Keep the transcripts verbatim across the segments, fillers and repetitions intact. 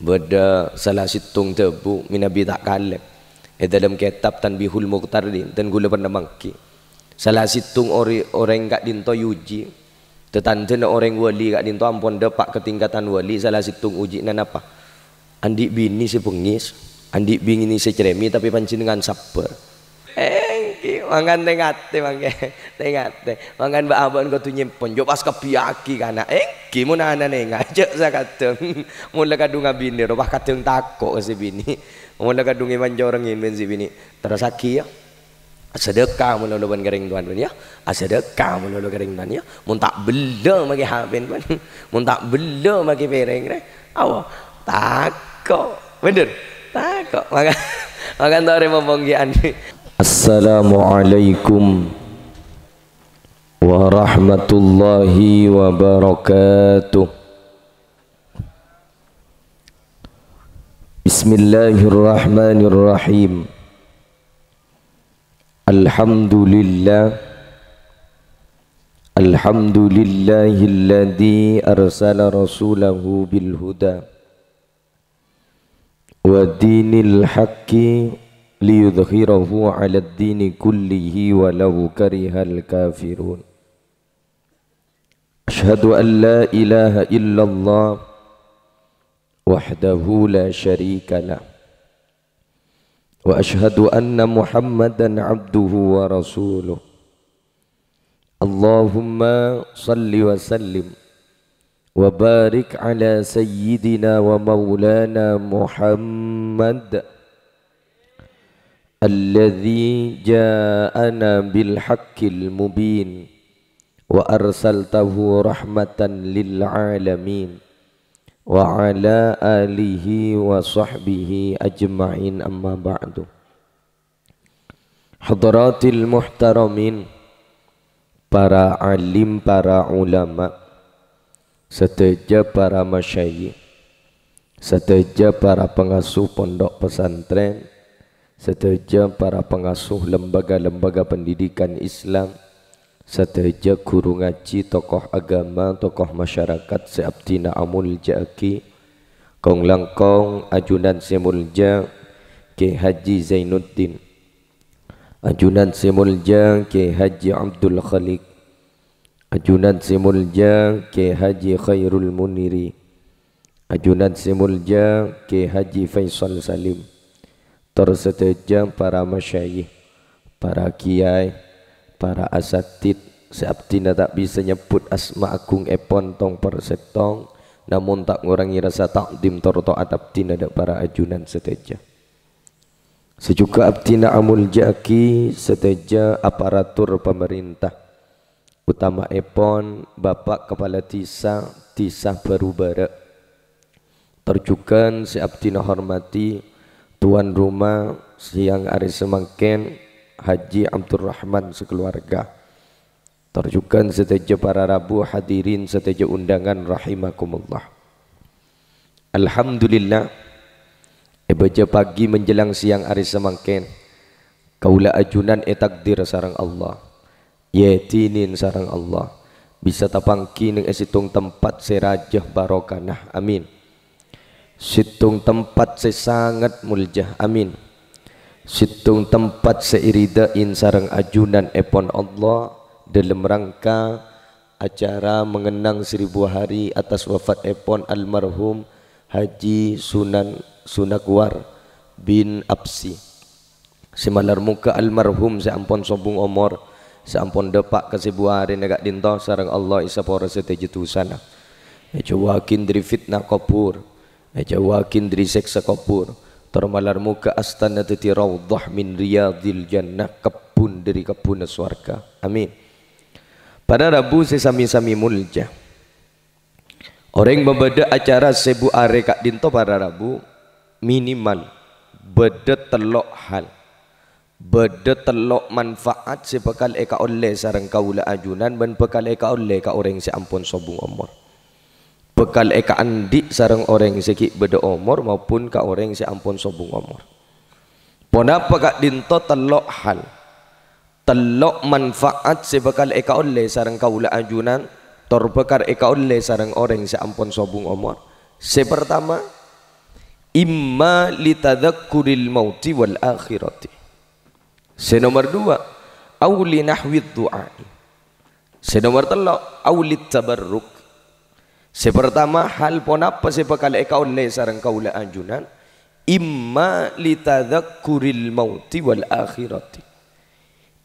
Bâdâ sala sèttong dhâbu mènabi ta' kalèp è dâlem kètab Tanbihul Mughtarrin, dân ghulâ pernah mangghi. Sala sèttong orè-, orèng ka'dinto èojhi, tatandhâna orèng wali ka'dinto ampon dâpa' ka tingkatan wali, sala sèttong oji'na napa? Andi' binè sè bengngès, andi' binè sè crèmè, tapè panjhennengngan sabbhâr. Èngghi, mangkana tè-ngatè, mangkè. Tè-ngatè. Mangkana bâ'-abâ'na kodhu nyèmpon, jhâ' pas kabbhiyâghi kana'. Èngghi, mon ana' nènga', jhâ' sakadhâng. Mon la kadhung abinè, rowa kadhâng tako' ka sè binè. Mon la kadhung èpancorèngè bân sè binè. Terrossaghi, yâ. Asadhâka malolo bân ka rèng towan, yâ. Asadhâka malolo ka rèng towan, yâ. Mon ta' bellâ makè H P-na, bân. Mon ta' bellâ makè pèrèng, rè. Awa, tako'. Bhender? Tako'. Maka, maka entar rè mompong ghi' andi'. Assalamualaikum warahmatullahi wabarakatuh. Bismillahirrahmanirrahim. Alhamdulillah. Alhamdulillahilladzi arsala rasulahu bil huda wa dinil haqqi liyudhhirahu 'alad dini kullihi walau karihal kafirun. Asyhadu an la ilaha illallah wahdahu la syarika lah. Wa asyhadu anna Muhammadan abduhu wa rasuluh. Allahumma salli wa sallim wa barik ala sayyidina wa maulana Muhammad alladzi ja'ana bil haqqil mubin wa arsaltahu rahmatan lil alamin wa ala alihi wa sahbihi ajma'in, amma ba'du. Hadratil muhtaramin, para alim, para ulama, sadhâjâ para masyayikh, sadhâjâ para pangasuh pondhuk pesantren, sadhâjâ para pangasuh lembaga-lembaga pendidikan Islam, sadhâjâ ghuru ngajhi, tokoh agama, tokoh masyarakat sè abdhina amoljâ'aghi, kong-langkong ajunan sè moljâ Kè Haji Zainuddin, ajunan sè moljâ Kè Haji Abdul Khaliq, ajunan sè moljâ Kè Haji Khairul Muniri, ajunan sè moljâ Kè Haji Faisal Salim, tor sadhâjâ para masyayikh, para kèyaè, para asatidz, sè abdhina ta' bisa nyebbhut asma agungngèpon tong per sèttong, namong ta' ngorangè rasa ta'dhim tor to'at abdhina dâ' para ajunan sadhâjâ. Sè jhughân abdhina amoljâ'aghi sadhâjâ aparatur pamarènta, otama'èpon Bapa' Kapala Dhisa, Dhisa Bâru Bârâ'. Tor jhughân sè abdhina hormadhi, towan roma sèyang arè samangkèn, Haji Abdurrahman sakalowarga. Tor jhughân sadhâjâ para rabu, hadirin sadhâjâ undangan rahimakumullah. Alhamdulillah, è bâjâ pagi menjelang siang arè samangkèn, kaulâ ajunan ètakdir sareng Allah, èdhinin sareng Allah, bisa tapangghi neng è sèttong tempat sè rajâ barokana. Amin. Sèttong tempat sè sanget moljâ. Amin. Sèttong tempat sè èridhâi sareng ajunanèpon Allah dâlem rangka acara mengenang seribu hari atas wafatèpon almarhum Haji Sunan Sunakwar bin Absi. Sè malar moghâ almarhum sè ampon sobung omor, sè ampon dâpa' ka sèbu arèna ka'dinto sareng Allah èsapora sadhâjâ dhusana. Èjâuwâghi dhâri fitnah kobhur, èjâuwâghi dhâri sèksa kobhur. Tor malar moghâ astana dhâddhi raudhah min riyadhil jannah, kebbhun dhâri kebbhunna sowarga. Amin. Para rabu sè sami-sami moljâ. Orèng mabâdâ acara sèbu arè ka'dinto para rabu, minimal bâdâ tello' hal. Bâdâ tello' manfaat sè bhâkal èkaollè sareng kaulâ ajunan bân bhâkal èkaollè ka orèng sè ampon sobung omor. Bhâkal èkaandi' sareng orèng sè ghi' bâdâ omor maupun ka orèng sè ampon sobung omor. Ponapa ka'dinto tello' hal? Tello' manfaat sè bhâkal èkaollè sareng kaulâ ajunan, tor bhâkal èkaollè sareng orèng sè ampon sobung omor. Sè partama, Imma litadzakkuril mauti wal akhirati. Sè nomer dua, au li nahwid du'a'i. Sè nomer tello', au lit tabarruk. Sè pertama, hal ponapa sè bhâkal èkaollè sareng kaulâ ajunan? Imma litadzakkuril mauti wal akhirati.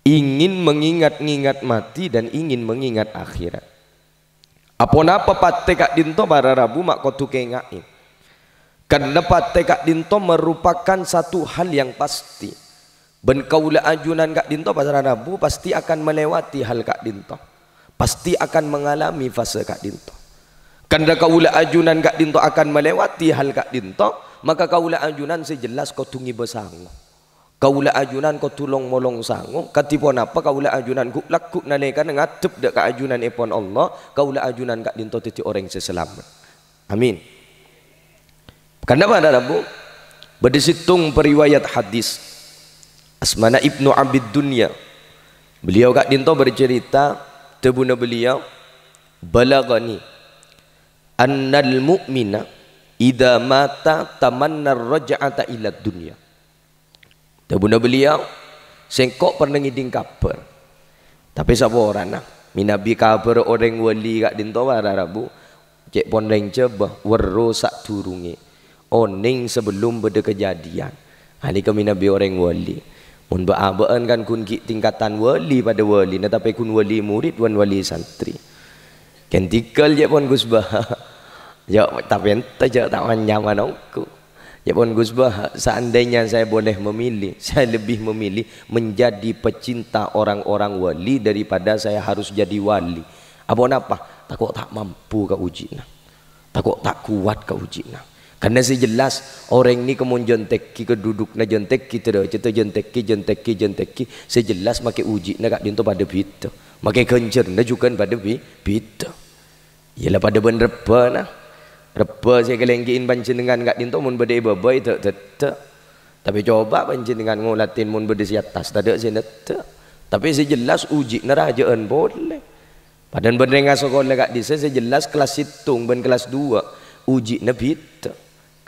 Ingin mengingat-ngingat mati dan ingin mengingat akhirat. Aponapa patè ka'dinto para rabu ma' kodhu kènga'è. Karna patè ka'dinto merupakan satu hal yang pasti. Bân kaulâ ajunan ka'dinto para rabu pasti akan melewati hal ka'dinto. Pasti akan mengalami fase ka'dinto. Karna kaulâ ajunan ka'dinto akan melewati hal ka'dinto, maka kaulâ ajunan sè jelas kodhu ngibâ sango. Kaulâ ajunan kodhu long-molong sango, kadhi ponapa kaulâ ajunan ghu'-lagghu' nalèkana ngadhep dâ' ka ajunanèpon Allah, kaulâ ajunan ka'dinto dhâddhi orèng sè salamet. Amin. Karna para rabu, bâdâ sèttong periwayat hadis, asmana Ibnu Abid Dunya. Beliau ka'dinto bercerita, dhâbuna beliau, "Balaghani annal mu'mina idza mata tamanna raj'ata ila dunya." Dhâbuna beliau, "Sèngko' pernah ngèdhing kabhâr. Tapè saporana, mènabi kabhâr orèng wali ka'dinto para rabu, cè' pon rèng Jhâbâ, werro sadhurungè. Onèng sabellum bâdâ kajhâdhiyân. Anèka mènabi orèng wali. Mon bâ'-abâ'ân kan ghun ghi' tingkatan wali padâ walina, tapè ghun wali murid bân wali santri." Ghentèghâl jhâ' pon Gus Baha. Jhâ', tapè enta jhâ' ta' manyaman ongghu. Jhâ' pon Gus Baha, seandainya saya boleh memilih, saya lebih memilih menjadi pecinta orang-orang wali daripada saya harus jadi wali. Aponapa? Tako' ta' mampu ka ujina. Tako' ta' kowat ka ujina. Karna sè jelas, orèng nèka mon jhântèghi kadhudhukna, jhântèghi dârâjhâddhâ, jhântèghi, jhântèghi, jhântèghi, sè jelas makè ujina ka'dinto padâ bhidhâ. Makè ghânjhârna jhughân padâ bhi-, bhidhâ. Iyâ la padâ bân rebbhâna. Rebbhâ sè èkalènggi'i panjhennengngan ka'dinto mon bâdâ è bâbâ èdâ'-dâddâ'. Tapè coba panjhennengngan ngolatè mon bâdâ sè attas, tadâ' sè neddhâ'. Tapè sè jelas ujina rajâ'ân polè. Padâna bân rèng asakola ka'dissa' sè jelas kellas sèttong bân kellas duwâ' ujina bhidhâ.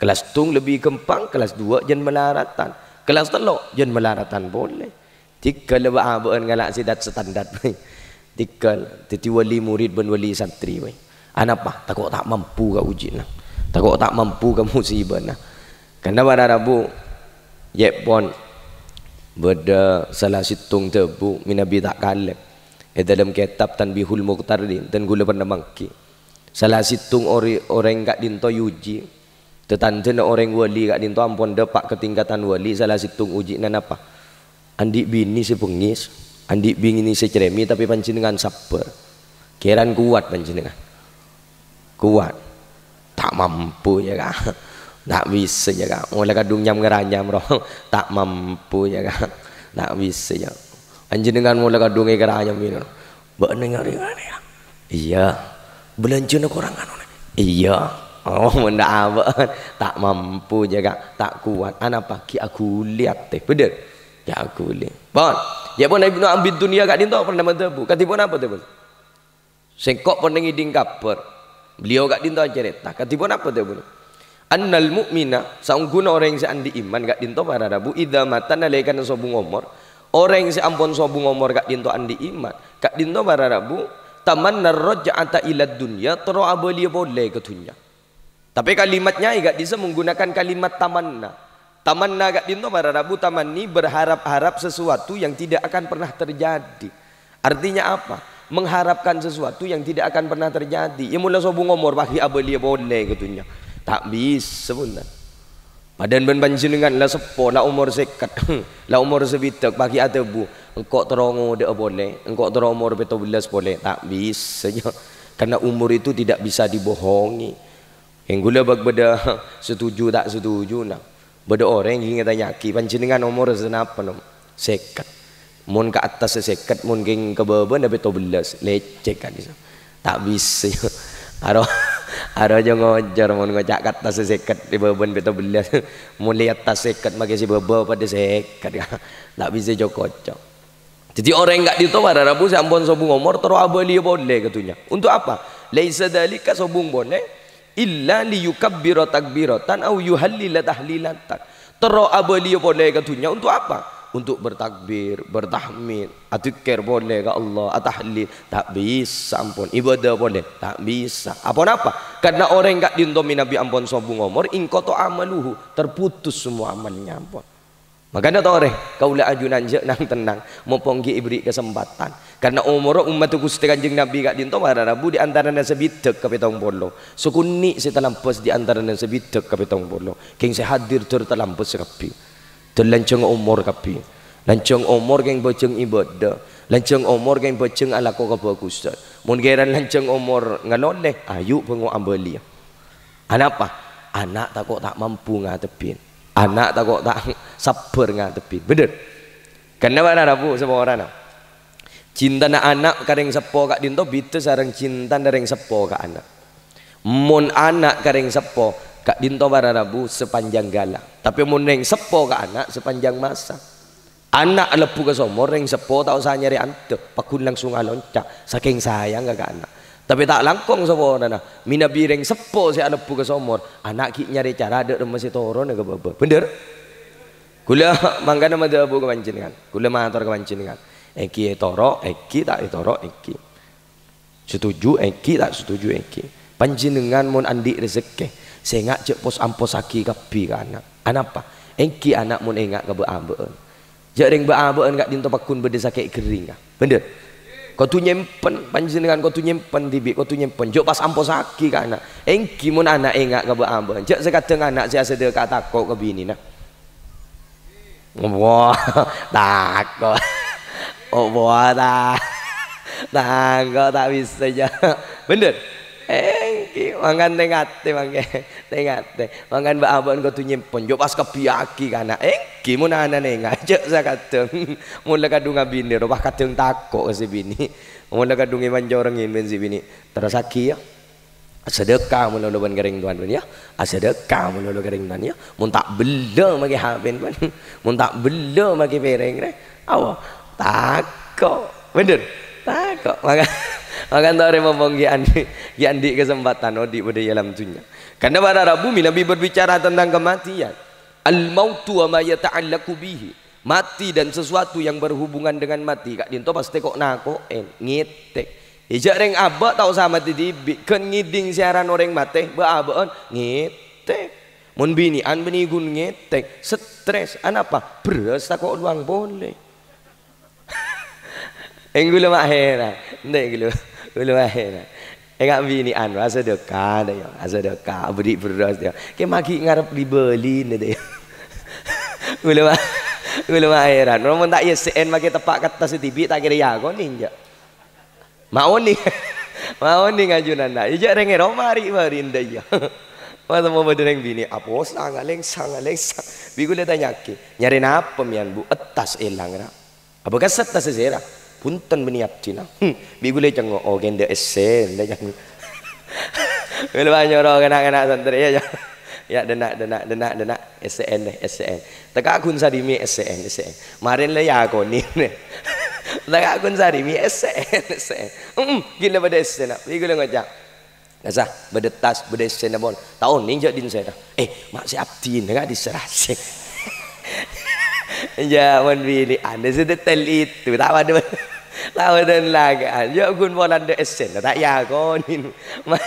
Kellas sèttong lebbi ghâmpang, kellas duwâ' jân malaradhân. Kellas tello' jân malaradhân polè. Tèghâl bâ'-abâ'ân ngala' sè dat-standar. Tèghâl dhâddhi wali murid bân wali santri, bhâi. Anapa? Tako' ta' mampu ka ujina. Tako' ta' mampu ka musibana. Karna para rabu, jhâ' pon bâdâ sala sèttong dhâbu mènabi ta' kalèp. È dâlem kètab Tanbihul Mughtarrin, dân ghulâ pernah mangghi. Sala sèttong orè-, orèng ka'dinto èuji. Tatandhâna orèng wali ka'dinto ampon dâpa' ka tingkatan wali, sala sèttong ujina napa? Andi' binè sè bengngès, andi' binè sè crèmè, tapè panjhennengngan sabbhâr. Kèran kowat panjhennengngan. Kowat. Ta' mampu, yâ, Ka'. Ta' bisa, yâ, Ka'. Mola kadhung nyam-ngaranyam, ro. Ta' mampu, yâ, Ka'. Ta' bisa, yâ. Panjhennengngan mola kadhung èkaranyam, yâ. Bâ'na ngarè-ngarè, yâ. Iyâ. Bâlânjhâna korang anona. Iyâ. Oh, mon ta' abâ', ta' mampu, yâ, Ka'. Ta' kowat. Anapa? Ghi' aghuli atè. Bhender? Ghi' aghuli. Pon. Yâ, pon Ibnu Abid Dunya ka'dinto pernah madhâbu. Kadhi ponapa, dhâbuna? Sèngko' pernah ngèdhing kabhâr. Beliau ka'dinto acarèta. Kadhi ponapa dhâbuna? Annal mu'mina, saongghuna orèng sè andi' iman ka'dinto para rabu, idza mata nalèkana sobung omor. Orèng sè ampon sobung omor ka'dinto andi' iman. Ka'dinto para rabu, tamanna raj'ata ila dunya, terro abâliyâ polè ka dhunnya. Tapè kalimat nya'è ka'dissa' menggunakan kalimat tamanna. Tamanna ka'dinto para rabu tamanni berharap-harap sesuatu yang tidak akan pernah terjadi. Artinya apa? Mengharapkan sesuatu yang tidak akan pernah terjadi. Yâ mola sobung omor paghi' abâliyâ polè ka dhunnya. Ta' bisa, bhunten. Padâna bân panjhennengngan la seppo, la omor sèket, la omor sabidhâk, paghi' adhâbu, "Engko' terro ngodâ'â polè, engko' terro omor pètto bellâs polè." Ta' bisa, yâ. Karena umur itu tidak bisa dibohongi. Kèng ghulâ bâk bâdâ setuju ta' setujuna. Bâdâ orèng ghi' ètanya'aghi, "Panjhennengngan omor sanapa, Nom?" "Sèket." "Mon ka attas sèket, mon kèng ka bâbâna pètto bellâs." Lècèk ka'dissa'. Ta' bisa. Aro, aro jhâ' ngojhâr mon ngoca' ka attas sèket, è bâbâna pètto bellâs. Mon è attas sèket, makè sè bâbâ padâ sèket. Ta' bisa co-koco. Dhâddhi orèng ka'dinto para rabu sè ampon sobung omor terro abâliyâ polè ka dhunnya. Untuk apa? Laisa dzalika sobung polè "Illa liyukabbira takbiratan au yuhallila tahlilatan." Terro abâliyâ polè ka dhunnya untuk apa? Untuk bertakbir, bertahmid, adzikir polè ka Allah, atahlil. Ta' bisa, ampon. Ibadah polè? Ta' bisa. Aponapa? Karena orèng ka'dinto mènabi ampon sobung omor, inqata'a amaluhu, terputus semua amalnya, ampon. Mangkana torè, kaulâ ajunan jhâ' nang-tennang, mopong ghi' èberri' kasempadhân. Karna omorra ommaddhâ Ghustè Kanjeng Nabbhi ka'dinto para rabu di antarana sè bidhâk ka pèttong polo. Sakonè' sè talambâs di antarana sè bidhâk ka pèttong polo. Kèng sè hadir dâr talambâs kabbhi. Dâr lanjhâng omor kabbhi. Lanjhâng omor kèng bhâjâng ibâdâ. Lanjhâng omor kèng bhâjâng alako kabhâghusân. Mon kèran lanjhâng omor ngalolè, ayu bângo abâliyâ. Anapa? Ana' tako' ta' mampu ngatebbhi. Ana' tako' ta' sabbhâr ngatebbhi. Bhender? Karna para rabu saporana. Cintana ana' ka rèng seppo ka'dinto bhidhâ sareng cintana rèng seppo ka ana'. Mon ana' ka rèng seppo, ka'dinto para rabu sapanjhâng ghâlâ. Tapè mon rèng seppo ka ana', sapanjhâng masa. Ana' alebbhu ka somor, rèng seppo ta' osa nyarè andhâ, pagghun langsung alonca', sakèng sayangnga ka ana'. Tapè ta' langkong saporana, mènabi rèng seppo sè alebbhu ka somor, ana' ghi' nyarè cara dâ' remma sè torona ka bâbâ. Bhender? Kaulâ mangkana madhâbu ka panjhennengngan. Kaulâ mator ka panjhennengngan. Èngghi ètoro', èngghi ta' ètoro', èngghi. Setuju èngghi, ta' setuju èngghi. Panjhennengngan mon andi' rejekkè, sènga' jhâ' pos-ampossaghi kabbhi ka ana'. Anapa? Èngghi ana' mon enga' ka bâ'-abâ'ân. Jhâ' rèng bâ'-abâ'ân ka'dinto pagghun bâdâ sakè' ghâringnga. Bhender? Kodhu nyèmpen, panjhennengngan kodhu nyèmpen dhibi', kodhu nyèmpen. Jhâ' pas ampossaghi ka ana'. Èngghi mon ana' enga' ka bâ'-abâ'ân. Jhâ' sakadhâng ana' sè asadhâka tako' ka binèna. Wah, tako'. Oh, wah, ta-, tako', ta' bisa, jhâ'. Bhender? Èngghi, mangkana tè-ngatè, mangkè. Tè-ngatè. Mangkana bâ'-abâ'ân kodhu nyèmpen. Jhâ' pas kabbhiyâghi ka ana'. Èngghi, mon ana' enga'. Jhâ' sakadhâng. Mon la kadhung abinè, rowa kadhâng tako' ka sè binè'. Mon la kadhung èmancorèngè bân sè binè'. Terrossaghi, yâ. Asadhâka malolo bân ka rèng towan, bân, yâ. Asadhâka malolo ka rèng towan, yâ. Mon ta' bellâ makè H P-na, bân. Mon ta' bellâ makè pèrèng, rè. Awa, tako'. Bhender? Tako'. Maka, maka torè mopong ghi' andi', ghi' andi' kasempadhân odi' bâdâ è alam dhunnya. Karna para rabu mènabi berbicara tentang kematian. Al-mautu wa ma yata'allaqu bihi. Mati dan sesuatu yang berhubungan dengan mati, ka'dinto pastè ko'-nako'è, ngètèk. È, jhâ' rèng abâ' ta' osa matè dhibi', ghân ngèdhing siyaran orèng matè, bâ'-abâ'ân, ngètèk. Mon binè'an bânnè ghun ngètèk, stres. Anapa? Bherrâs tako' lowang polè. Èngghi la ma' hèran. Èngghi la, èngghi la ma' hèran. Enga' binè'an, asadhâka, dâ' iyâ, asadhâka, aberri' bherrâs, dâ' iyâ. Kè maghi' ngarep li-bâlina, dâ' iyâ. Kaulâ ma', kaulâ ma' hèran. Mon ta' iyâ S N makè teppa' kertas sè dhibi', ta' kèra èakonè, enjâ'. Ma' onèng. Ma' onèng ajunan, dâ'. Iyâ, jhâ' rèng è roma ri'-bâri'na, dâ' iyâ. Masa mon bâdâ rèng binè', apossa, ngalèngsang, ngalèngsang. Bi' kaulâ tanya'aghi, "Nyarè napa, mèyan, Bu'? Ettas èlang, ra?" Abâ' kaset ta' sasèra. Bhunten bânnè abdhina. Hmm, bi' kaulâ ècengngo', "Oh, kèng dâ' S N," dâ' ècengngo'. Kaulâ bâ' nyoro na'-kana' santrè, yâ, yâ. Yâ, dâna', dâna', dâna', dâna', S N dâ, S N. Tèka ghun sarimi S N, S N. Marèna la èakonè. Tèka ghun sarimi S N, S N. Hemm, ghi' la bâdâ S N, na'. Bi' kaulâ ngoca', Kassa, bâdâ tas, bâdâ S N-na pon. Ta' onèng jhâ' dhin sèra. Eh, ma' sè abdhina nga' dhisarra sè. Jhâ' mon binè'an sè detail itu, ta' padâ, ta' padâ lakè'an. Jhâ' ghun polana dâ' S N, ta' èakonè. Ma-,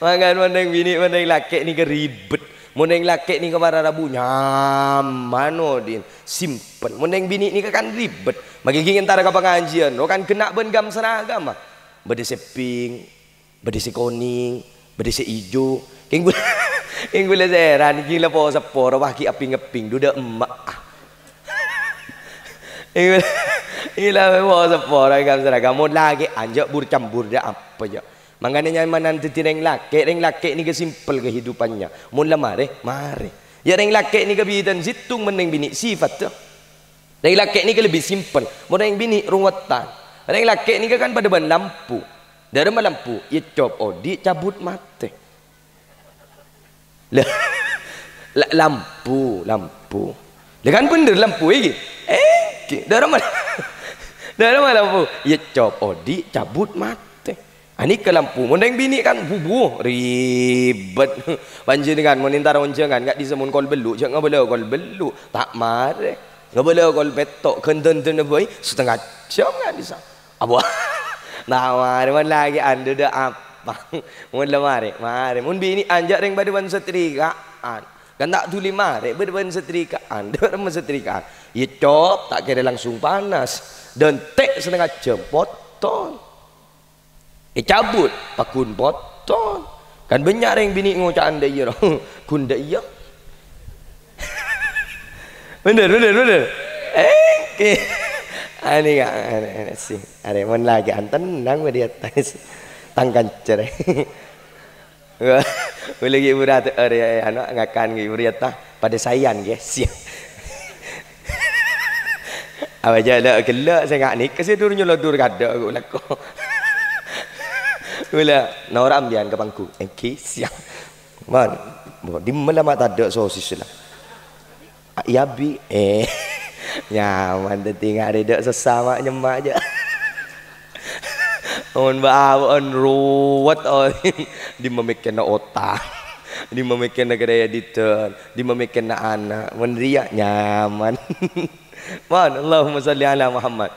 mangkana mon rèng binè', mon rèng lakè' nèka ribet. Mon rèng lakè' nèka para rabu nyaman, odin. Simpel. Mon rèng binè' nèka kan ribet. Maghi ghi' èntara ka pangajiân, ro kan ghenna' bân ghâm-saraghâmma. Bâdâ sè pink, Bâdâ sè konèng, bâdâ sè ijo. Kèng gu-, kèng kaulâ sèra, ghi' la po-, sapora, wah, ghi' aping-ngeping, dhu dâ' emma'. Kèng kaulâ, ghi' la po-, sapora, ghâm-saraghâm. Mon lakè' anjâ' bur-cambur, dâ' apa, jhâ'. Mangkana nyamanan dhâddhi rèng lakè', rèng lakè' nèka simpel kehidupannya. Mon la marè, marè. Yâ, rèng lakè' nèka bhidhâna sèttong bân rèng binè' sifatta. Rèng lakè' nèka lebbi simpel. Mon rèng binè' rowettan. Rèng lakè' nèka kan padâ bân lampu. Dârâmma lampu, ècop odi', cabut matè. Lah, la-, lampu, lampu. Lah kan bhender lampu iki. Eh, ki-, dârâmma, dârâmma lampu, ècop odi', cabut matè. Nèka lampu, mon rèng binè' kan bubu, ribet. Panjhennengngan mon entar onjhângan, ka'dissa' mon kol bellu', jhâ' ngabâlâ kol bellu', ta' marè. Ngabâlâ kol pètto', ghân-dhândhânna bhâi, satengnga jhâm ka'dissa'. Apa? Ta' marè, mon lakè'an dâdâ apa? Mon la marè, marè. Mon binè'an jhâ' rèng bâdâ bân satrika'an. Kan ta' dhuli marè, bâdâ bân satrika'an. Dâ' remma satrika'an. Iyâ cop, ta' kèra langsung panas. Dântè' satengnga jhâm, potong. Ècabut, paggun potong. Kan bânnya' rèng binè' ngoca'an dâ' iyâ, ro. Ghun dâ' iyâ. Bhender, bhender, bhender. Èngghi. Anè, Kak, anè, anè, sih. Arè, mon lakè'an tenang, bâdâ è attas. Tang kanca, rè. Wah, bâlâ ghi' buru atè-, arè, anu, ngakan ghi' buru è attas. Padâ saèyan, ghi. Sih. Abâ' jhâ' la ghellâ' sè nga' nèka sè dur nyolodor kadâ' aku lako. Wala, nora' ambiyân ka panggung. Èngghi, siap. Man, bo, dimma la ma' tadâ' sosis la. A, iyâ, Bi. Eh, nyaman dhâddhi nga' rè dâ' sessa ma' nyemma' jhâ'. Mon ba-, abâ'ân ruwet, oh. Dimma mèkkèrna otang. Dimma mèkkèrna kreditân. Dimma mèkkèrna ana'. Mon rèya nyaman. Mon, Allahumma shalli ala Muhammad.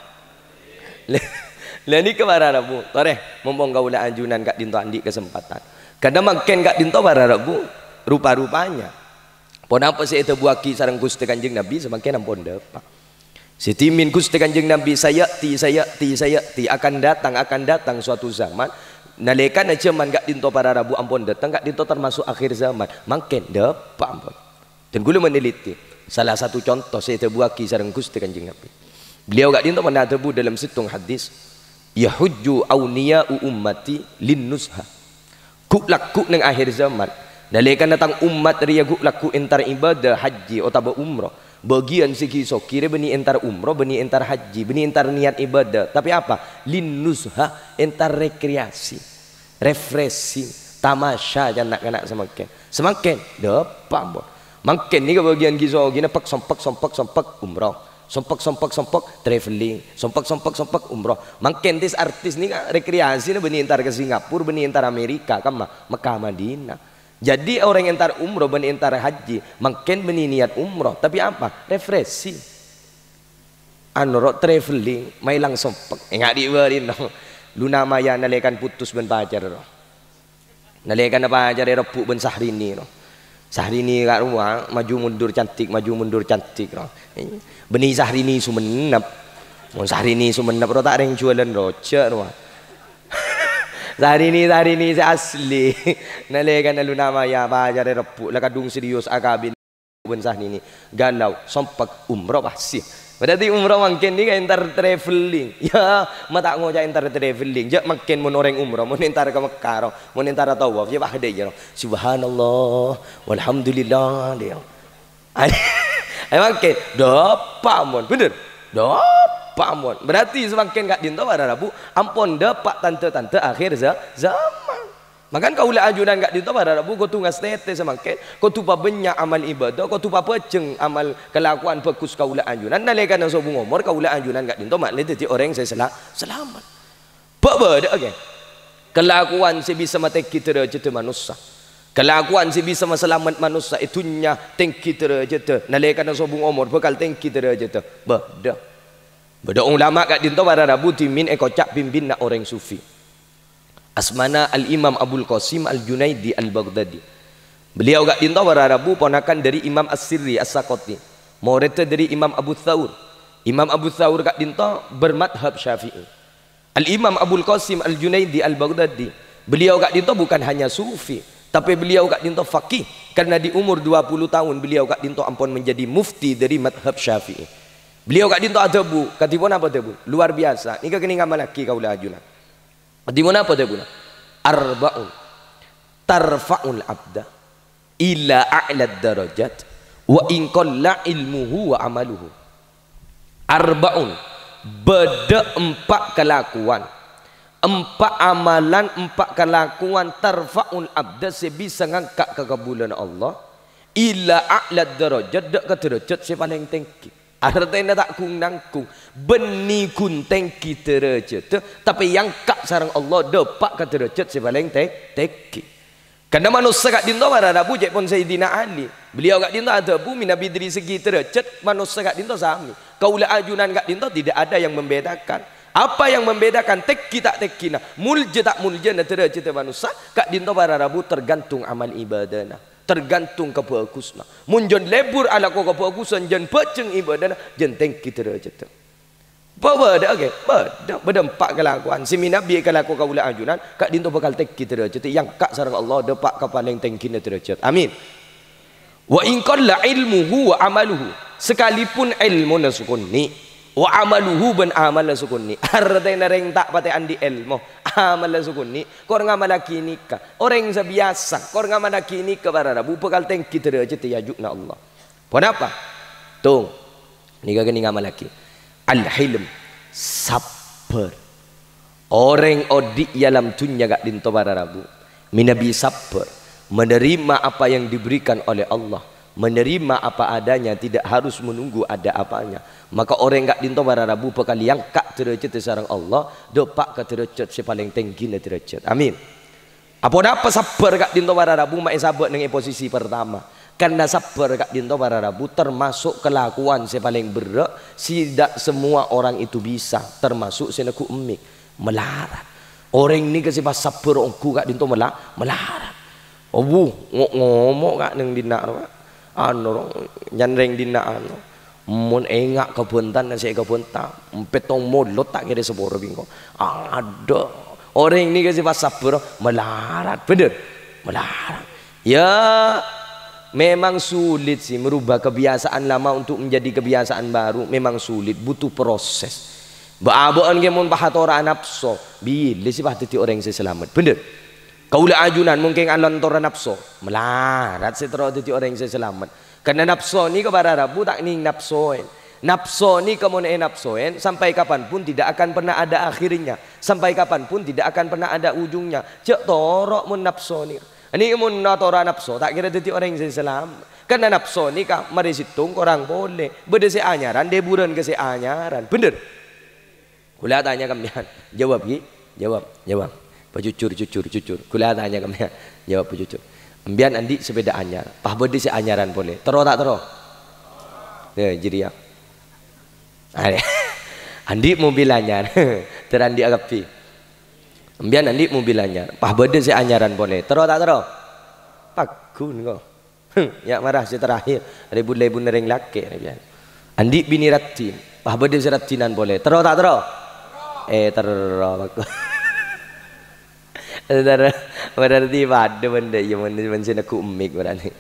Lha, lha nèka para rabu. Torè, mompong kaulâ ajunan ka'dinto andi' kasempatan. Karna mangkèn ka'dinto para rabu, rupa-rupanya. Ponapa sè èdhâbuwâghi sareng Ghustè Kanjeng Nabi samangkèn ampon dâpa'. Sè dhimèn Ghustè Kanjeng Nabi, "Saya'ti, saya'ti, saya'ti, akan datang, akan datang suatu zaman." Nalèkana jhâman ka'dinto para rabu ampon dâteng, ka'dinto tamaso' akhir zaman. Mangkèn dâpa' ampon. Dan kaulâ maneliti salah satu conto sè èdhâbuwâghi sareng Ghustè Kanjeng Nabi. Beliau ka'dinto pernah adhâbu dalam settong hadis, "Yahujju auniya'u ummati lin nuzha." Ghu'-lagghu' neng akhir zaman, nalèkana tang ommat rèya ghu'-lagghu' entar ibadah hajji otabâ umroh, bâgiyân sè ghi-soghi rè bânnè entar umroh, bânnè entar hajji, bânnè entar niyat ibadah. Tapè apa? Lin nuzha, entar rekreasi. Refreshing, tamasya, can na'-kana' samangkèn. Samangkèn, dâpa' ampon. Mangkèn nèka bâgiyân ghi-soghina pek, sompek, sompek, sompek, umroh. Sompek, sompek, sompek, traveling. Sompek, sompek, sompek, umroh. Mangkèn tis-artis nèka rekreasina bânnè entar ka Singapura, bânnè entar Amerika, kamma? Mekkah Madinah. Jadi orèng entar umroh bânnè entar hajji, mangkèn bânnè niyat umroh. Tapè apa? Refreshing. Anu, ro, traveling, maèlang sompek. Enga' dhi' bâri', no. Luna Maya nalèkana putus bân pacarra, ro. Nalèkana pacarra èrebbhu' bân Syahrini, ro. Syahrini ka' rowa, maju mundur cantik, maju mundur cantik, ro. Bânnè Syahrini Songennep. Mon Syahrini Songennep, ro, ta' rèng juwâlân rojhâk, ro. Syahrini, Syahrini sè asli. Nalèkana Luna Maya, pacarra èrebbhu', la kadhung serius akabin. Bân Syahrini, galau, sompek, umroh, pasti. Berarti umroh mangkèn nèka entar traveling. Ya, ma' ta' ngoca' entar traveling. Jhâ' mangkèn mon orèng umroh, mon entar ka Mekkah, ro. Mon entar tawaf, ya, wah, dâ' iyâ, ro. Subhanallah, walhamdulillah, dâ' iyâ. Ayo mangkèn, dâpa' ampon. Bhender? Dâpa' ampon. Berarti samangkèn ka'dinto para rabu, ampon dâpa' tandhâ-tandhâ akhir za-, zaman. Mangkana kaulâ ajunan ka'dinto para rabu kodhu ngastètè samangkèn, kodhu pabânnya' amal ibadah, kodhu pabhâjheng amal kalakowan bhâghus kaulâ ajunan. Nalèkana sobung omor kaulâ ajunan ka'dinto ma'lè dhâddhi orèng sè sela-, salamet. Bâ'-bâdâ'â, ghi. Kalakowan sè bisa matèngghi dârâjâddhâ manossa. Kalakowan sè bisa masalamet manossa è dhunnya tèngghi dârâjâddhâ, nalèkana sobung omor bhâkal tèngghi dârâjâddhâ. Bâdâ. Bâdâ ulama ka'dinto para rabu dhimèn èkoca' pimpinna orèng sufi. Asmana Al-Imam Abul Qasim Al-Junaidi Al-Baghdadi. Beliau ka'dinto para rabu ponakan dhâri Imam As-Sirri As-Saqati, morèdda dhâri Imam Abu Tsaur. Imam Abu Tsaur ka'dinto bermadhab Syafi'i. Al-Imam Abul Qasim Al-Junaidi Al-Baghdadi, beliau ka'dinto bukan hanya sufi, tapè beliau ka'dinto faqih, karena di umur dua puluh tahun beliau ka'dinto ampon menjadi mufti dhâri madhab Syafi'i. Beliau ka'dinto adhâbu, kadhi ponapa dhâbuna? Luar biasa. Nèka kennèng amallaghi kaulâ ajunan. Kadhi ponapa dhâbuna? Arba'un tarfa'ul abda ila a'la darajat wa in qalla ilmuhu wa amaluhu. Arba'un, bâdâ empa' kalakowan, empa' amalan, empa' kalakowan tarfa'ul abda sè bisa ngangka' ka kabulâna Allah, ila a'la darajat, dâ' ka dârâjât sè palèng tèngghi. Artèna ta' ghun-nangghung, bânnè ghun tèngghi dârâjâddhâ, tapè èangka' sareng Allah dâpa' ka dârâjât sè palèng tè-, tèngghi. Karna manossa ka'dinto para rabu cè' pon Sayyidina Ali. Beliau ka'dinto adhâbu, mènabi dâri segi dârâjât manossa ka'dinto samè. Kaulâ ajunan ka'dinto tidak ada yang membedakan. Apa yang membedakan tèngghi ta' tèngghina, molja ta' moljana dârâjâddhâ manossa, ka'dinto para rabu tergantung amal ibadana. Tergantung kabhâghusânna. Mon jân lebur alako kabhâghusân, jân bhâjheng ibadana, jân tèngghi dârâjâddhâ. Bâ-, bâdâ, oke? Bâdâ, bâdâ empa' kalakowan. Sè mènabi èkalako kaulâ ajunan, ka'dinto bhâkal tèngghi dârâjâddhâ, èangka' sareng Allah, dâpa' ka palèng tèngghina dârâjât. Amin. "Wa in qalla ilmuhu wa amaluhu." Sakalipun èlmona sakonè', "wa amaluhu," bân amalla sakonè'. Artèna rèng ta' patè andi' èlmo, amalla sakonè', kor ngamallaghi nèka. Orèng sè biyasa, kor ngamallaghi nèka para rabu bhâkal tèngghi dârâjâddhâ è ajunan Allah. Ponapa? Tong, nèka ghânèka ngamallaghi. Al-hilm, sabbhâr. Orèng odi' è alam dhunnya ka'dinto para rabu, mènabi sabbhâr, menerima apa yang diberikan oleh Allah, menerima apa adanya, tidak harus menunggu ada apanya, maka orèng ka'dinto para rabu bhâkal èangka' dârâjâddhâ sareng Allah, dâpa' ka dârâjât sè palèng tèngghina dârâjât. Amin. Aponapa sabbhâr ka'dinto para rabu ma' èsabâ' neng è posisi pertama? Karna sabbhâr ka'dinto para rabu termasuk kalakowan sè palèng berrâ', sè ta' semua orang itu bisa, termasuk sè neggu' emmik. Malarat. Orèng nèka sè pas sabbhâr ongghu ka'dinto mala-, malarat. Obu, ngo-, ngomo' ka' neng dinna' rowa. Anu, ro, nyandrèng dinna' anu. Mon enga' kabhântan sè èkabhânta, pèttong molot ta' kèra sapora bi' engko'. Adâ', orèng nèka sè pas sabbhâr malarat, bhender? Malarat. Ya, memang sulit sih merubah kebiasaan lama untuk menjadi kebiasaan baru, memang sulit, butuh proses. Bâ'-abâ'ân kè mon pas atora napso, bilâ sih pas dhâddhi orèng sè salamet, bhender? Kaulâ ajunan mon kèng alontora napso, malarat sè terro dhâddhi orèng sè salamet. Karna napso nèka para rabu ta' nèng napsoèn. Napso nèka mon ènapsoèn, sampai kapan pun tidak akan pernah ada akhirnya. Sampai kapan pun tidak akan pernah ada ujungnya. Jhâ' toro' mon napso nèka. Nèka mon atora napso, ta' kèra dhâddhi orèng sè salamet. Karna napso nèka marè sèttong korang polè. Bâdâ sè anyaran, dâburân ka sè anyaran. Bhender? Kaulâ atanya ka empèyan, jawab, ghi? Jawab, jawab. Pajujur, jujur, jujur. Kaulâ atanya ka empèyan, jawab pajujur. Empèyan andi' sapèda anyar, pas bâdâ sè anyaran polè. Terro ta' terro? Ya, jârèya. Arè. Andi' mobil anyar, terro andi' kabbhi. Empèyan andi' mobil anyar, pas bâdâ sè anyaran polè. Terro ta' terro? Pagghun, ko. Ya, mara sè terakhir, rèbut-rèbut neng rèng lakè', rè, biasa. Andi' binè raddhin, pas bâdâ sè raddhinan polè. Terro ta' terro? Eh, terro, bagus. Terro, berarti padâ bân dâ', ya, mon, mon sè neggu' emmik berarti.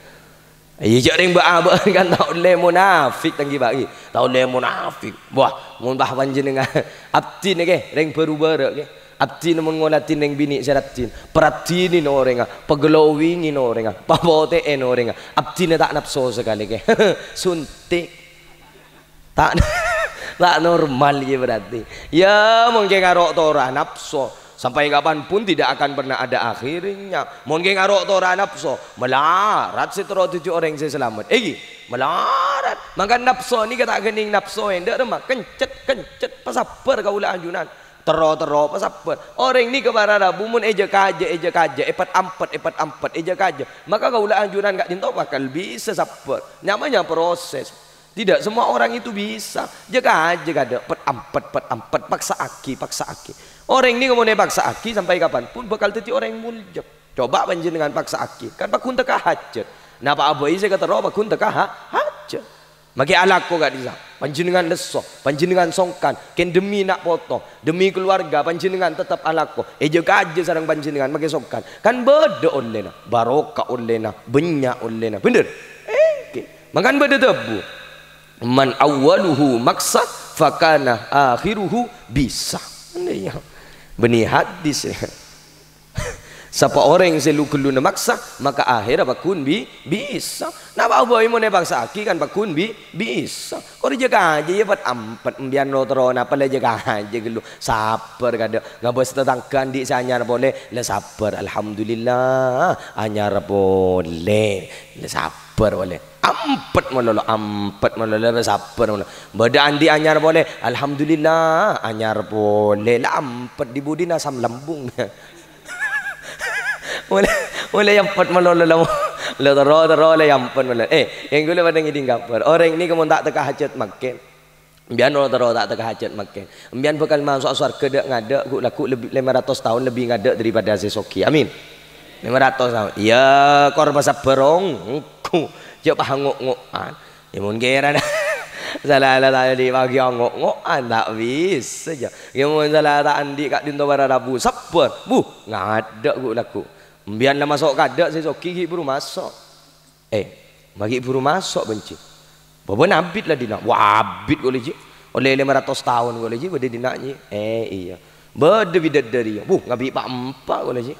Iyâ, jhâ' rèng bâ'-abâ'ân kan ta' ollè monafik, tangghibâ, ghi. Ta' ollè monafik. Wah, mon pas panjhennengngan abdhina, kè, rèng bhuru bârâ', kè. Abdhina mon ngolatè neng binè' sè raddhin, paraddhinè orèngnga, pagalowingè orèngnga, papotè'è orèngnga. Abdhina ta' napso sakalè, kè. Suntik. Ta', ta' normal, kè, berarti. Ya, mon kèng aro' tora napso, sampai kapan pun tidak akan pernah ada akhirnya. Mon kèng aro' tora napso, malarat sè terro dhâddhi orèng sè salamet. Èghi, malarat. Mangkana napso nèka ta' ghânèng napsoèn, dâ' remma, kencet, kencet, pasabbhâr kaulâ ajunan. Terro-terro pasabbhâr. Orèng nèka para rabu mon èjâ-kajâ, èjâ-kajâ, èpet-ampet, èpet-ampet, èjâ-kajâ. Maka kaulâ ajunan ka'dinto bhâkal bisa sabbhâr. Namanya proses. Tidak semua orang itu bisa. Jâ-kajâ kadhâng, pet-ampet, pet-ampet, paksa'aghi, paksa'aghi. Orèng nèka mon èpaksa'aghi sampai kapan pun bhâkal dhâddhi orèng molja. Coba panjhennengngan paksa'aghi, kan pagghun tekka hajhât. Napa'a bhâi sè èkaterro pagghun tekka ha-, hajhât. Makè alako ka'dissa'. Panjhennengngan lesso, panjhennengngan songkan, kèng demi na' poto, demi keluarga, panjhennengngan tetep alako. Èjâ-kajâ sareng panjhennengngan makè songkan. Kan bâdâ ollèna, barokah ollèna, bânnya' ollèna. Bhender? Èngghi. Mangkana bâdâ dhâbu, "Man awwaluhu maksa, fakana akhiruhu bisa." Iyâ. Bânnè hadis, ya. Sapa orèng sè lu-ghâlluna maksa, maka ahèrra pagghun bi-, bisa. Napa bhâi mon èpaksa'aghi kan pagghun bi-, bisa. Kor jhâ' kajâ, iyâ, pet-ampet, embiyân lo-terro napa la jhâ' kajâ ghâllu. Sabbhâr kadhâ'. Ngabâs tatangghâ andi' sè anyar polè, la sabbhâr. Alhamdulillah, anyar polè. La sabbhâr polè. Ampet malolo, ampet malolo, la sabbhâr malolo. Bâdâ andi' anyar polè, alhamdulillah, anyar polè. La ampet, dhi-budhina asam lambung. Molaè, molaè ampet malolo la, la terro-terro la ampet malolo. Eh, yang ghulâ padâ ngèdhing kabhâr. Orèng nèka mon ta' tekka hajhât mangkèn. Embiyân lo-terro ta' tekka hajhât mangkèn. Embiyân bhâkal maso' sowarghâ dâ'-ngadâ', ghu'-lagghu' lebbi lèma ratos taon lebbi ngadâ' daripada sè soghi. Amin. Lèma ratos taon. Iyâ, kor pasabbhâr ongghu. Jhâ' pango'-ngo'an. Yâ, mon kèra sala ta' andi' paghi ongo'-ngo'an, ta' bisa, jhâ'. Yâ, mon sala ta' andi' ka'dinto para rabu, sabbhâr. Buh, ngadâ' ghu'-lagghu'. Embiyân la maso' kadâ' sè soghi ghi' buru maso'. Eh, ma' ghi' buru maso', bân, Ji. Bâbâna abit la dinna'. Wah, abit kaulâ, Ji. Ollè lèma ratos taon kaulâ, Ji, bâdâ dinna', Ji. Eh, iyâ. Bâdâ bidadari. Buh, ngabi' pa'-empa' kaulâ, Ji.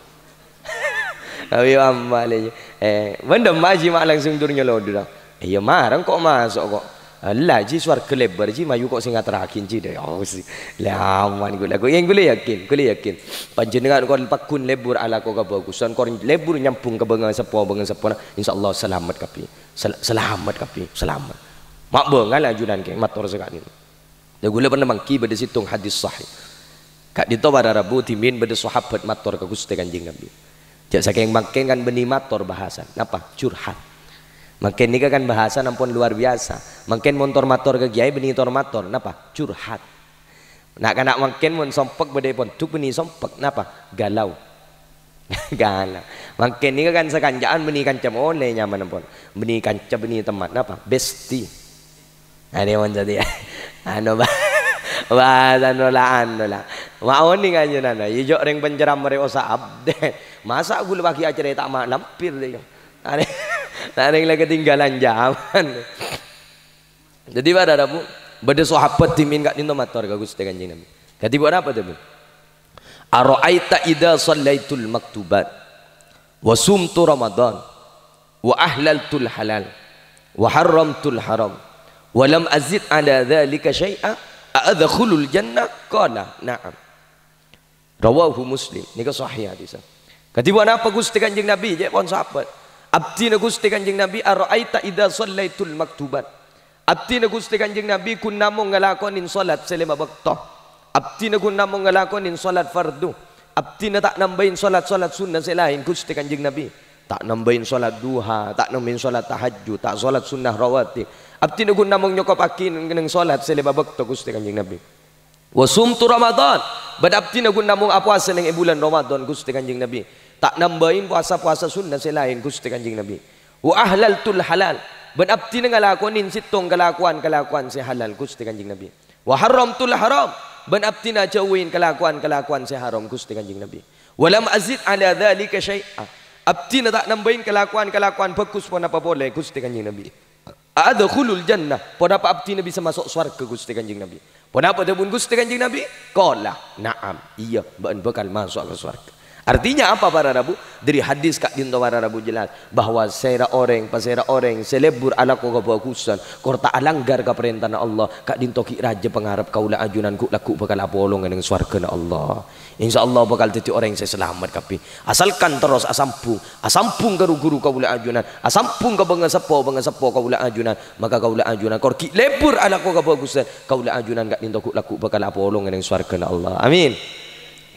Ngabi' pa'-empa' la, Ji. Eh, bân dâmma, Ji, ma' langsung dur nyolodhu, dâ. Iyâ, marèng ko' maso' ko'. Ella, Ji, sowarghâ lèbâr, Ji, mayu ko' sè ngaterraghi, Ji, dâ. Oh, si. La aman kaulâ. Kaulâ, kaulâ yakin, kaulâ yakin. Panjhennengngan kor pagghun lèbur alako kabhâghusân, kor lèbur nyambhung ka bângaseppo, bângaseppona, insyaallah salamet kabbhi. Sel-, salamet kabbhi, salamet. Ma' bângal ajunan kè, mator saka'dinto. Dâ ghulâ pernah mangghi bâdâ sèttong hadis sahih. Ka'dinto para rabu dhimèn bâdâ sahabat mator ka Ghustè Kanjeng Nabi. Jhâ' sakèng mangkèn kan bânnè mator bahasan. Napa? Curhat. Mangkèn nèka kan bahasan ampon luar biasa. Mangkèn mon tor-mator ka kèyaè bânnè tor-mator. Napa? Curhat. Na'-kana' mangkèn mon sompek bâdâ è pondhuk bânnè sompek. Napa? Galau. Galau. Mangkèn nèka kan sakanca'an bânnè kanca molè nyamana pon. Bânnè kanca bânnè temman. Napa? Bestie. Anu, mon tadi, anu, ba-, bahasa nola, anu, la. Ma' onèng ajunan, iyâ, jhâ' rèng penceramah rè osa update. Masa' ghulâ paghi acarèta ma' lampir, dâ, iyâ. Arè-, arèng la ketinggalan zaman. Dâddhi, para rabu, bâdâ sahabat dhimèn ka'dinto mator ka Ghustè Kanjeng Nabi. Kadhi ponapa, dâ, Bu? "Ara'aita idza shallaitul maktubat wa sumtu Ramadan wa ahlaltul halal wa harramtul haram wa lam azid ala dzalika syai'a, a adkhulul jannah?" Qala, "Na'am." Rawahu Muslim. Nèka sahih hadisnya. Kadhi ponapa Ghustè Kanjeng Nabi, cè' pon sahabat. Abdhina Ghustè Kanjeng Nabi, "Ara'aita idza shallaitul maktubat." Abdhina Ghustè Kanjeng Nabi ghun namong ngalakonè salat sè lèma bâkto. Abdhina ghun namong ngalakonè salat fardhu. Abdhina ta' nambâi salat-salat sunnah sè laèn, Ghustè Kanjeng Nabi. Ta' nambâi salat duha, ta' nambâi salat tahajjud, ta' salat sunnah rawatib. Abdhina ghun namong nyokopaghi neng, neng salat sè lèma bâkto, Ghustè Kanjeng Nabi. "Wa sumtu Ramadan," bân abdhina ghun namong apowasa neng è bulân Ramadan, Ghustè Kanjeng Nabi. Ta' nambâi powasa-powasa sunnah sè laèn, Ghustè Kanjeng Nabi. "Wa ahlaltul halal," bân abdhina ngalakonè sèttong kalakowan-kalakowan sè halal, Ghustè Kanjeng Nabi. "Wa harramtul haram," bân abdhina ajhâuwi kalakowan-kalakowan sè haram, Ghustè Kanjeng Nabi. "Wa lam azid ala dzalika syai'a," abdhina ta' nambâi kalakowan-kalakowan bhâghus ponapa polè, Ghustè Kanjeng Nabi. "A adkhulul jannah," ponapa abdhina bisa maso' sowarghâ, Ghustè Kanjeng Nabi? Ponapa dhâbuna Ghustè Kanjeng Nabi? Qala, "Na'am, iyâ, bâ'na bhâkal maso'a ka sowarghâ." Artinya apa, para rabu? Dâri hadis ka'dinto, para rabu, jelas bahwa sèra orèng, pasèra orèng sè lèbur alako kabhâghusân, kor ta' alanggar ka parèntana Allah, ka'dinto ghi' rajâ pangarep kaulâ ajunan ghu'-lagghu' bhâkal apolonga neng sowarghâna Allah. Insyaallah bhâkal dhâddhi orèng sè salamet kabbhi. Asalkan terros asambhung, asambhung ka ru-ghuru kaulâ ajunan, asambhung ka bângaseppo-bângaseppo kaulâ ajunan, maka kaulâ ajunan kor ghi' lèbur alako kabhâghusân, kaulâ ajunan ka'dinto ghu'-lagghu' bhâkal apolonga neng sowarghâna Allah. Amin.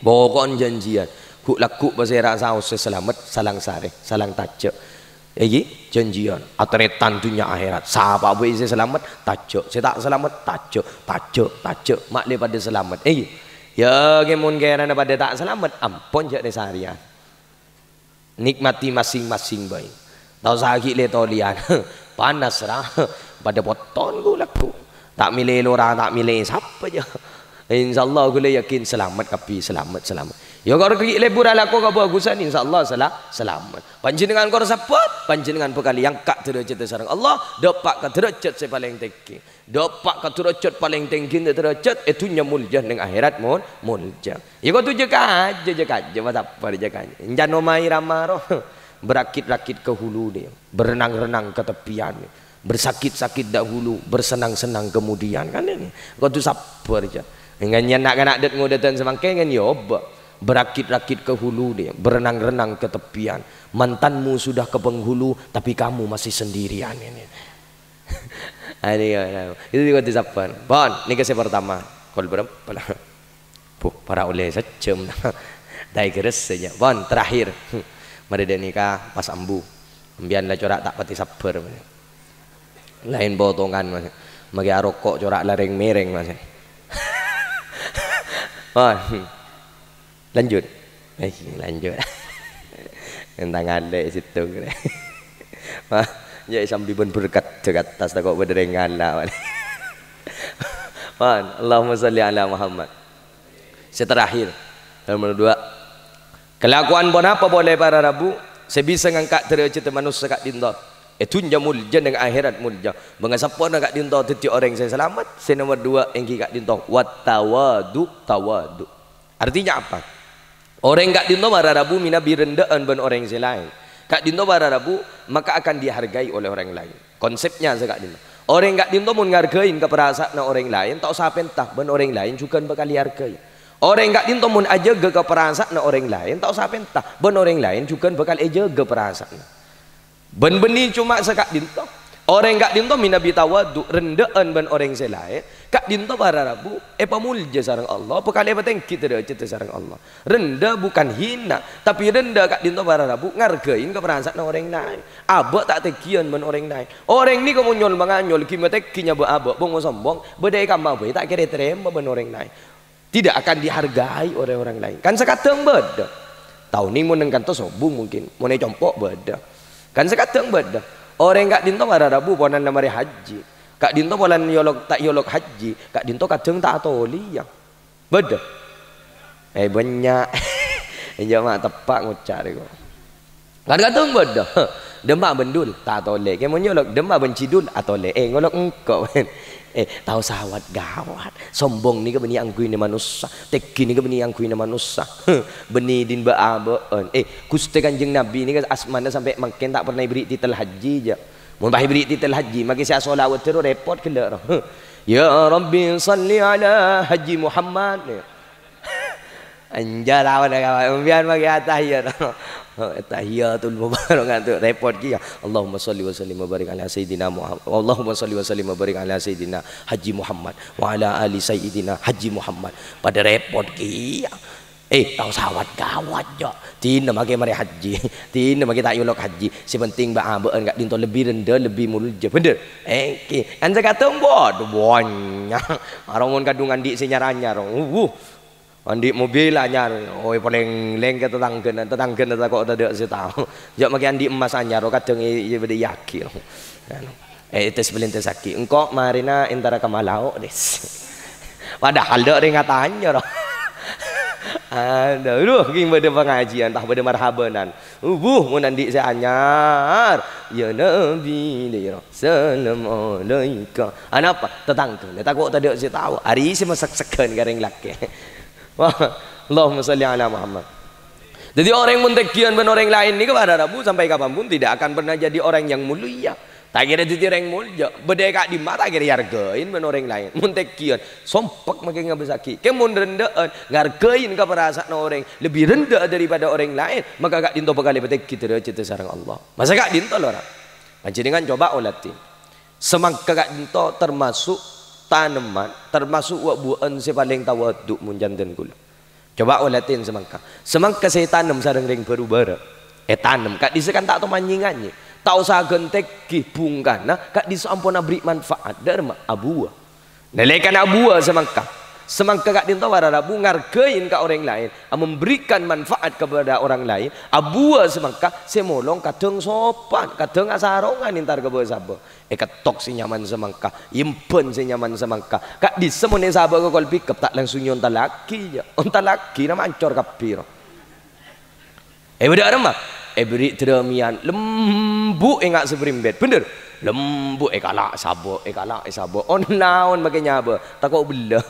Poko'en janjiyân, ghu'-lagghu' pasèra saos sè salamet, salang sarè, salang tajâ'. Èngghi, janjiyân, atarètan dhunnya akhèrat. Sapa bhâi sè salamet, tajâ'. Sè ta' salamet, tajâ', tajâ', tajâ'. Ma'lè padâ salamet. Èngghi. Yâ, kèmon kèrana padâ ta' salamet, ampon jhâ' rè-sarèyan. Nikmati masing-masing bhâi. Ta' osa ghi' lè-tolèyan. Panas, ra. Padâ potton ghu'-lagghu'. Ta' mèlè lora, ta' mèlè sapa jâ. Insyaallah, ghulâ yakin salamet kabbhi, salamet, salamet. Ya, kor gi' lebur alako kabhâghusân, insyaallah sala-, salamet. Panjhennengngan kor sabbhâr, panjhennengngan bhâkal èangka' dârâjhâddhâ sareng Allah, dâpa' ka dârâjhât sè palèng tèngghi. Dâpa' ka dârâjhât palèng tèngghi, dârâjhât è dhunnya molja, neng akhèrat mol-, molja. Ya, kodhu jâ-kajâ, jâ-kajâ, masabbhâr jâ-kajâ. Èncan omah rama ro, berakit-rakit ke hulu dia, berenang-renang ke tepian, bersakit-sakit dahulu, bersenang-senang kemudian. Kan ini, kodhu sabbhâr jâ. Èncan na'-kana' dât-ngodâdân samangkèn kan ya obâ. Berakit-rakit ke hulu dia, berenang-renang ke tepian. Mantanmu sudah ke penghulu, tapi kamu masih sendirian ini. Ini ya, ya. Itu juga disabbhâr. Pon, nèka sè pertama. Kol berapa? Buh, para oleh sejam. Dai geres saja. Pon, terakhir. Marè dâ' nèka pas ambu. Empiyan la cora' ta' patè sabbhâr, Mas. Laèn potongan, Mas. Makè aroko' cora' la rèng-mèrèng, Mas. Pon. Lanjut. Eh, lanjut. Entang alè' sèttong. Wah, ya sambi bân berkat dâ' ka attas tako' bâdâ rèng ngala'. Pon, Allahumma shalli ala Muhammad. Sè terakhir, nomor dua. Kalakowan ponapa polè para rabu sè bisa ngangka' dârâjhâddhâ manossa ka'dinto? È dhunnya molja, neng akhèrat molja. Bângasappona ka'dinto dhâddhi orèng sè salamet. Sè nomor dua èngghi ka'dinto, wat tawadu, tawadu. Artinya apa? Orèng ka'dinto para rabu mènabi rendhâ'ân bân orèng sè laèn. Ka'dinto para rabu maka akan dihargai oleh orang lain. Konsepnya sè ka'dinto. Orèng ka'dinto mon ngargain ka parasa'anna orèng laèn, ta' osa pènta, bân orèng laèn jhughân bhâkal èargai. Orèng ka'dinto mon ajâgâ ka parasa'anna orèng laèn, ta' osa pènta, bân orèng laèn jhughân bhâkal èjâgâ parasa'anna. Bân bânnè coma saka'dinto. Orèng ka'dinto mènabi tawadu, rendhâ'ân bân orèng sè laèn, ka'dinto para rabu èpamolja sareng Allah, bhâkal èpatèngghi dârâjhâddhâ sareng Allah. Rendhâ bukan hina, tapè rendhâ ka'dinto para rabu ngargain ka parasa'anna orèng laèn. Abâ' ta' tènggiyân bân orèng laèn. Orèng nèko mon nyol-manganyol, ghi' matèngghi nyabâ' abâ', bhung-sombong, bâdâ è kamma bhâi ta' kèra ètarèma bân orèng laèn. Tidak akan dihargai oleh orang lain. Kan sakadhâng bâdâ. Tao nèng mon neng kantos sobung mungkin, mon è compo' bâdâ. Kan sakadhâng bâdâ. Orèng ka'dinto para rabu ponana marè haji. Ka'dinto polana èolok, ta' èolok haji. Ka'dinto kadhâng ta' atolèya. Bâdâ? Eh, bânnya'. Enjâ' ma' teppa' ngoca' rèko. Kan kadhâng bâdâ. Dâmma bân Dul, ta' atolè. Kèmon nyolok, dâmma bân Cidul, atolè. Eh, ngolok engko'. Eh, tao sawat gawat. Sombong nèka bânnè angghuina manossa. Tèngghi nèka bânnè angghuina manossa. Bânnè dhin bâ'-abâ'ân. Eh, Ghustè Kanjeng Nabi nèka asmana sampè' mangkèn ta' pernah èberri' titel haji, jâ'. Mon pas èberri' titel haji, makè sè asholawat terro rèpot ghellâ' ro. Ya Rabbi shalli ala Haji Muhammad. Enjâ' tao dâ' kawan, biar makè atahiyat. Tahiyatul mubarakatuh, rèpot kèya. Allahumma shalli wa sallim wa barik ala sayyidina Muhammad. Allahumma shalli wa sallim wa barik ala sayyidina Haji Muhammad wa ala ali sayyidina Haji Muhammad. Padâ rèpot kèya. Eh, tao sawat gawat, jâ'. Dina makè marè haji. Dina makè ta' èolok haji. Sè penting bâ'-abâ'ân ka'dinto lebbi rendhâ, lebbi molja. Bhender? Èngghi. Kan sakadhâng bâdâ bânnya'. Aromon kadhung andi' sè nyar-anyar. Wuh. Andi' mobil anyar, oi, palèng lèng ka tatangghâna, tatangghâna tako' tadâ' sè tao. Jâ' makè andi' emmas anyar, kadhâng è, è, bâdâ èyaghi. Anu, eh, ètes-palèntessaghi. Engko' marèna entara ka Malao, Des. Padahal dâ' rèng atanya, ro. Aduh, duh, ghi' bâdâ pangajiân, tah bâdâ marhabanan. Ubuh, mon andi' sè anyar. Ya Nabi, dâ' iyâ, ro. Salam alaika. Anapa? Tatangghâna tako' tadâ' sè tao. Arè sè maseksegghân ka rèng lakè'. Wah, Allahumma shalli ala Muhammad. Dhâddhi, orèng mon tènggiyân bân orèng laèn nèka para rabu sampè' kapanpun tidak akan pernah jadi orang yang mulia. Ta' kèra dhâddhi rèng molja. Bâdâ è ka'dimma ta' kèra èargain bân orèng laèn. Mon tènggiyân, sompek makè ngabâssaghi. Kèmon rendhâ'ân, ngargain ka parasa'anna orèng lebbi rendhâ daripada orèng laèn, maka ka'dinto bhâkal èpatèngghi dârâjhâddhâ sareng Allah. Masa ka'dinto, lora? Panjhennengngan coba olatè. Samangka ka'dinto termasuk tanemman, termasuk wa'-buwâ'ân sè palèng tawadhu' mon jhândhân kaulâ. Coba olatè samangka. Samangka sè ètanem sareng rèng bhâru bârâ'. Ètanem, ka'dissa' kan ta' toman nyè-nganyè. Ta' osa ghântèghi bhungkana, ka'dissa' ampon aberri' manfaat. Dâ'remma? Abuwâ. Nalèkana abuwâ samangka. Samangka ka'dinto para rabu ngargain ka orèng laèn, a, memberikan manfaat kepada orang lain. Abuwâ samangka sè molong kadhâng sopan, kadhâng asarongan entar ka bâ-sabâ. Èkettok sè nyaman samangka, èemban sè nyaman samangka. Ka'dissa' mon èsabâ' ka kol pickup, ta' langsung èontallaghi, jâ. Ontallaghi, na mancor kabbhi, ro. È bâdâ aremma? Èberri' dârâmiyân, lembu' ènga' sè berimbet. Bhender? Lembu' èkala' sabâ', èkala' sabâ'. On-laon makè nyabâ, tako' bellâ.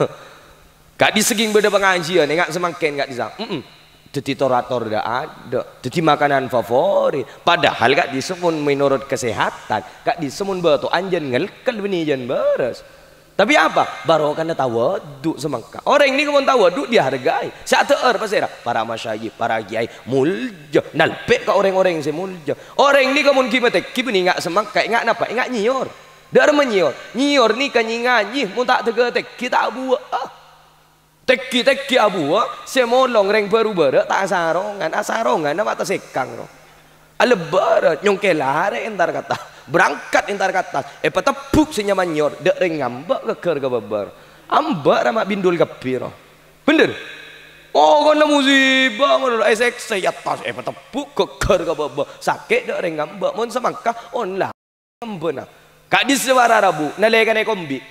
Ka'dissa' ghi' bâdâ pangajiyân, ènga' samangkèn ka'dissa'. Mm-mm. Dhâddhi tor-ator dâ'-adâ'. Dhâddhi makanan favorit. Padahal ka'dissa' mon menorot kasehatan, ka'dissa' mon bâto anjân ngelkel bânnè jân bârâs. Tapè apa? Barokana tawadhu' samangka. Orèng nèko mon tawadhu' dihargai. Sè adhâ'âr pasèra? Para masyayikh, para kèyaè, molja. Nalpè' ka orèng-orèng sè molja. Orèng nèko mon ghi' matèngghi bânnè ènga' samangka, ènga' napa? Ènga' nyèyor. Dâ'remma nyèyor? Nyèyor nèka nyè-nganyè, mon ta' tèghâ tèngghi ta' abuwâ'â. Tèngghi-tèngghi abuwâ', sè molong rèng bhâru bârâ' ta' asarongan, asarongan apa ta' sèkang, ro. Alebbhârân, nyongkèl arè entar kata, berangkat entar kata, èpatebbhuk sè nyama nyèyor, dâ' rèng ngambâ' ghâggâr ka bâbâ, ro. Ambâ' rama bindul kabbhi, ro. Bhender? Oh, konna musibâ, ngono, èsèksa, è attas, èpatebbhuk ghâggâr ka bâbâ, sakè' dâ' rèng ngambâ', mon samangka, on la. Embâna. Ka'dissa' para rabu, nalèkana èkombi'.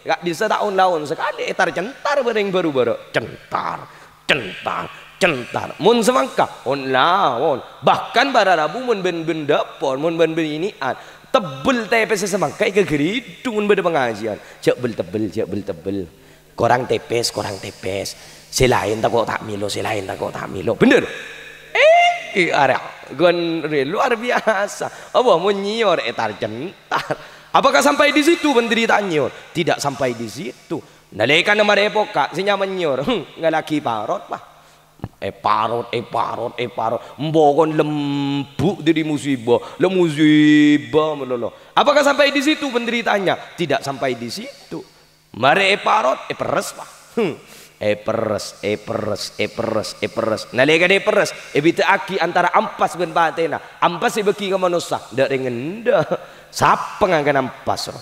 Ka'dissa' ta' on-laon sakalè, ètar-cèntar bârèng bhâru-bhârâ. Cèntar, cèntar, cèntar. Mon samangka, on-laon. Bahkan para rabu mon bân-bân dâpor, mon bân-bân ini'an. Tebbel tèpès sè samangka èkaghâridhu mon bâdâ pangajiyân. Jhâ' bel-tebbel, jhâ' bel-tebbel. Korang tèpès, korang tèpès. Sè laèn tako' ta' mèlo, sè laèn tako' ta' mèlo. Bhender? Eh, arè, ghân rè luar biasa. Apa mon nyèyor ètar-cèntar? Apakah sampai di situ penderitaan nyèyor? Tidak sampai di situ. Nalèkana marè èpoka', sè nyama nyèyor, hmm, ngallaghi parot, Pak. Èparot, èparot, èparot. Mbokon lembu' dâri musibâ. La musibâ malolo. Apakah sampai di situ penderitaannya? Tidak sampai di situ. Marè èparot, èperres, Pak. Hmm. Èperres, èperres, èperres, èperres. Nalèkana èperres, èbidhâ'aghi antara ampas bân patèna. Ampas èbâghi ka manossa, dâ' rèng endâ'. Sapa ngakan ampas, ro?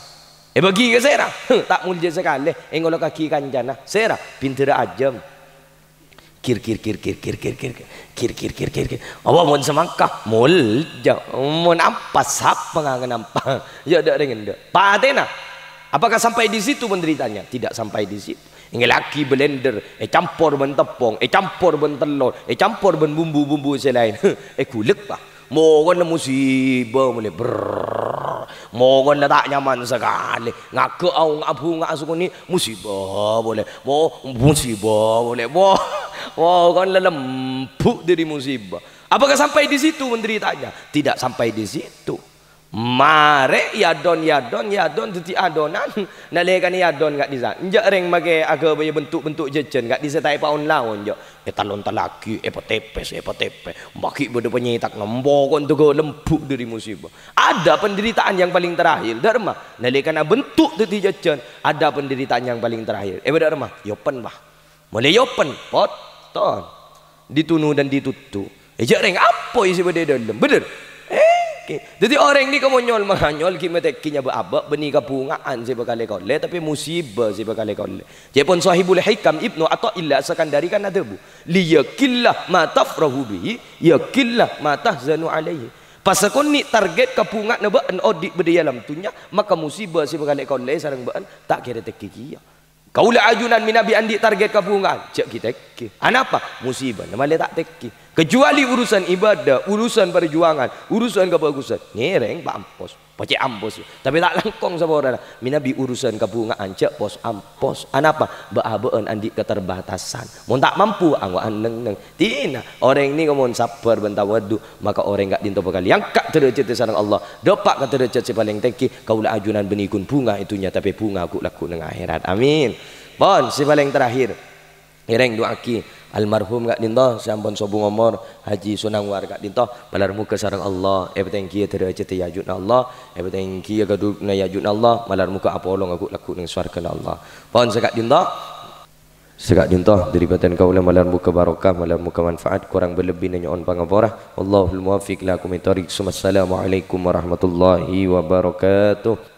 Èbâghi ka sèra? Hmm, ta' molja sakalè, èngolokaghi kancana. Sèra, bhindhârâ ajâm. Kir, kir, kir, kir, kir, kir, kir, kir. Kir, kir, kir, kir, kir. Apa mon samangka? Molja. Mon ampas, sapa ngakan ampas? Ya, dâ' rèng endâ'. Patèna. Apakah sampai di situ penderitaannya? Tidak sampai di situ. Èngellaghi blender, ècampor bân teppong, ècampor bân tellor, ècampor bân bumbu-bumbu sè laèn. Èghulek, Pak. Mokon la musibâ mole, brrrr. Mokon la ta' nyaman sakalè. Ngaghâ' aong abhunga asakonè', musibâ mole. Mo-, musibâ mole. Mo-, mokon la lembu' dâri musibâ. Apakah sampai di situ penderitaannya? Tidak sampai di situ. Marè èadon, èadon, èadon, dhâddhi adonan. Nalèkana èadon ka'dissa'. Enjâ' rèng makè aghâbâyâ bentuk-bentuk jhâjhân ka'dissa' ta' èpaon-laon, jâ'. Ètalon-tallaghi, èpatèpès, èpatèpè. Mbâghi bâdâ panyètak, nembokon tèghâ lembu' dâri musibâ. Ada penderitaan yang paling terakhir. Dâ'remma? Nalèkana bentuk dhâddhi jhâjhân, ada penderitaan yang paling terakhir. È, bâdâ dâ'remma? Yopen, Pak. Mole yopen, poton. Ditunu dan dituttu. È, jâ' rèng apoy sè bâdâ è dâlem. Bhender? Ènggi. Dhâddhi orèng nèka monyol manganyol ghi' matèngghi nyabâ'-abâ' bânnè kabhunga'an sè bhâkal èkollè, tapè musibâ sè bhâkal èkollè. Ca'èpon Shahibul Hikam Ibnu Athaillah As-Sakandari kan adhâbu, "Liyaqilla ma tafrahu bihi, yaqilla ma tahzanu alaihi." Pasakonè' target kabhunga'anna bâ'en odi' bâdâ è alam dhunnya, maka musibâ sè bhâkal èkollè sareng bâ'en ta' kèra tèngghi kèya. Kaulâ ajunan mènabi andi' target kabhunga'an, jâ' ghi' tèngghi. Anapa? Musibâna malè ta' tèngghi. Kecuali urusan ibadah, urusan parjuangan, urusan kabhâghusân, ngèrèng, Pak, ampos. Pacè' ampos, tapè ta' langkong saporana. Mènabi urusan kabhunga'an, jâ' pos-ampos. Anapa? Bâ'-abâ'ân andi' keterbatasan. Mon ta' mampu, angghuwâ neng-neng. Dinah, orèng nèka mon sabbhâr bân tawadhu, maka orèng ka'dinto bhâkal èangka' dârâjhâddhâ sareng Allah. Dâpa' ka dârâjhât sè palèng tèngghi, kaulâ ajunan bânnè ghun bhunga è dhunnya, tapè bhunga ghu'-lagghu' neng aherat. Amin. Pon, sè palèng terakhir. Ngèrèng du'aaghi almarhum ka'dinto, sè ampon sobung omor, Haji Sunanwar ka'dinto, malar moghâ sareng Allah èpatèngghiyâ dârâjhâddhâ è ajunan Allah, èpatèngghiyâ kadhukna è ajunan Allah, malar moghâ apolonga ghu'-lagghu' neng sowarghâna Allah. Pon sè ka'dinto, sè ka'dinto, dâri bhâdhân kaulâ malar moghâ barokah, malar moghâ manfaat, korang bân lebbina nyo'on pangapora. Wallahul muwaffiq ila aqwamit thoriq. Tsummassalamualaikum warahmatullahi wabarakatuh.